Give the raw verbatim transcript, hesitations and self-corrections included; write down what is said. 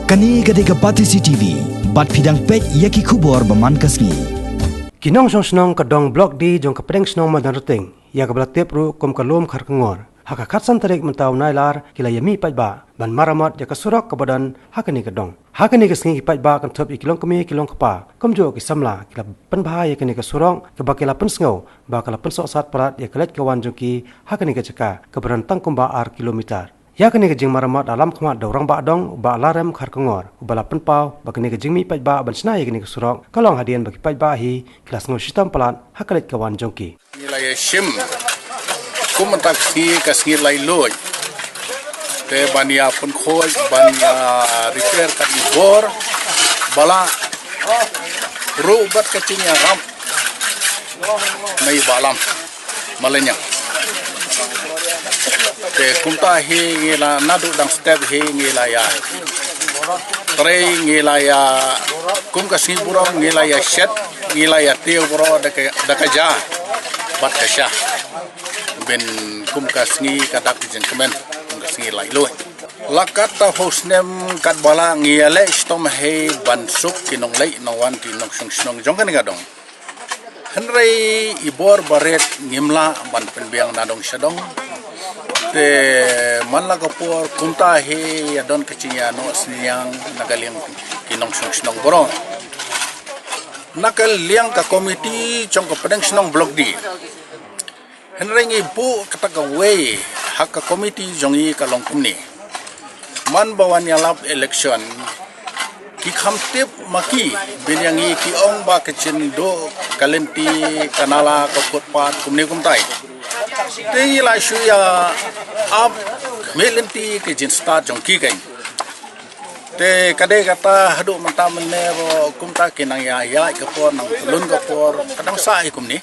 Kane ka dei ka Batesi T V, bad phi dang peit ïa ki khubor ba man ka sngi. Ki nongshong shnong ka dong Block D jong ka pdeng shnong Madanrting, ïa kaba la tip ruh kum ka Lum Kharkongor, ha ka khatsan tarik mynta u Nailar ki la ïamih paidbah ban maramot ïa ka surok kaba don ha kane ka dong. Ha kane ka sngi ki paidbah kynthup ïa ki longkmie ki longkpa, kumjuh ki samla, ki la pynbha ïa kane ka surok kaba ki la pynsngew ba ka la pynsohsat palat ïa ka leit ka wan jong ki ha kane ka jaka kaba don tang kumba ar kilometer. Ïa kane ka jingmaramot la lam khmat da u Rangbah Dong, Bah Larem Kharkongor, uba la pynpaw ba kane ka jingmih paidbah ban shna ïa kane ka surok ka long hadien ba ki paidbah hi ki la sngew shitom palat ha ka leit ka wan jong ki. Ngi la ïa shim kum mynta ka sngi, ka sngi laitluid, te ban ïa pynkhuid, ban ïa repair kat i bor ba la ruh bad ka jingïarap na i Bah Lam Maliang. Te kumta hi ngi la, naduh dang step hi ngi la ïa trei, ngi la ïa, kum ka sngi burom ngi la ïa shet, ngi la ïa tiew baroh da ka, da ka ja bad ka sha. Ban kum ka sngi ka dak jingkmen, kum ka sngi laitluid. La katta phew snem katba la ngi ïaleh shitom hi ban suk ki nongleit nongwan, ki nongshong shnong jong kane ka dong. Hynrei i bor barit ngim lah ban pynbiang na dong sha dong. Te man la ka por kumta hi ïa don ka jingïaroh synñiang na ka liang ki nongshong shnong baroh, na ka liang ka komiti jong ka pdeng shnong Block D. Hynrei ngi buh kata kawei ha ka komiti jong ngi ka long kumne. Man ba wan ïalap election, ki kham tip ma ki, ban ïa ngi ki ong ba ka jingduh ka lynti, ka nala, ka footpath, kumne kumtai. Te ngi la shu ïa ap khmih lynti ka jingstad jong ki kein. Te ka dei kata haduh mynta mynne ruh kumta ki nang ïa ïaid ka por, nang pyllun ka por, ka dang sah hi kumne.